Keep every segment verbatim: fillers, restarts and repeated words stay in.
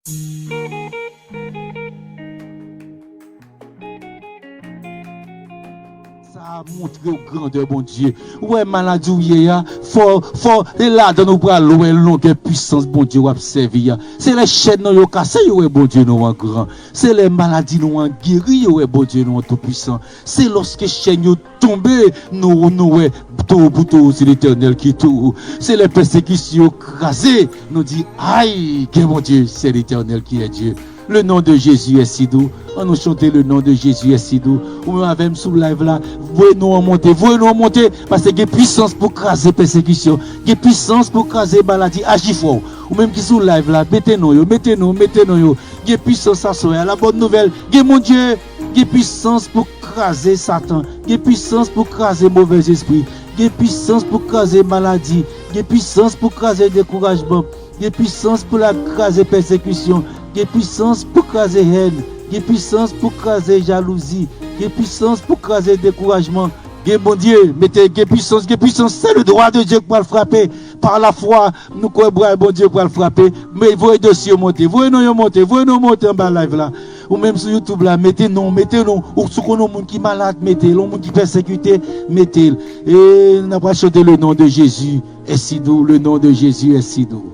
Sa a montre w grandè Bondye. Ou wè maladi w ye a, fò, fò, e ladan w pral wè longè pwisans Bondye w ap sèvi a. Se lè chèn nou yo kase, yo wè Bondye nou an gran. Se lè maladi nou an geri, yo wè Bondye nou an toupwisan. Se lòske chèn yo tonbe, nou, nou wè towo pou towo, se Letènèl ki towo. Se lè pèsekisyon yo kraze, nou di, ay, gen Bondye, c'est l'Éternel qui est Dieu. Le nom de Jésus est si doux. Ann nou chante Le nom de Jésus est si doux. Ou menm avè m sou live la, voye non an monte, voye non an monte, paske gen pwisans pou kraze pèsekisyon, gen pwisans pou kraze maladi, aji fò. Ou menm ki sou live la, mete non yo, mete non, mete non yo. Gen pwisans aswè a, la bòn nouvèl, gen Bondye, gen pwisans pou kraze Satan, gen pwisans pou kraze movèzespri, gen pwisans pou kraze maladi, gen pwisans pou kraze dekourajman, gen pwisans pou l al kraze pèsekisyon, gen pwisans pou kraze hèn, gen pwisans pou kraze jalouzi, gen pwisans pou kraze dekourajman. Gen Bondye, mete gen pwisans, gen pwisans, se le dwa de Dye k pral frape. Pa lafwa, nou kwè bra Bondye pral frape. Men voye dosye yo monte, voye non yo monte, voye non monte anba live la. Ou menm sou YouTube la, mete non, mete non. Ou si w konnen yon moun ki malad, mete l. Yon moun ki pèsekite, mete l. E n ap chante Le nom de Jésus est si doux, le nom de Jésus est si doux.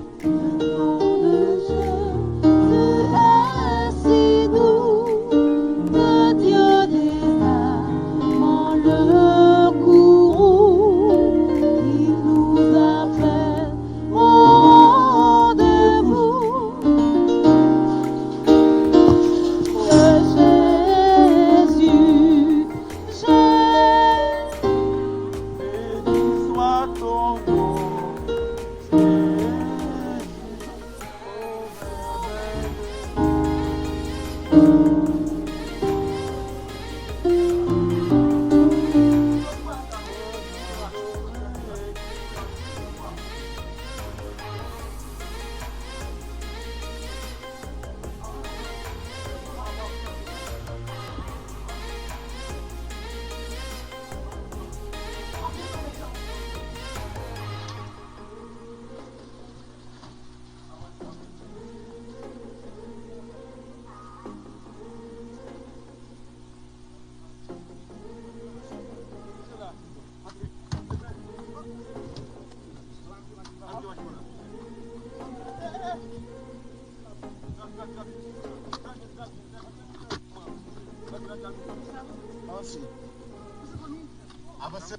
Avanse, avanse,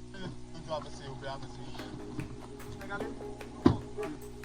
avanse, avanse.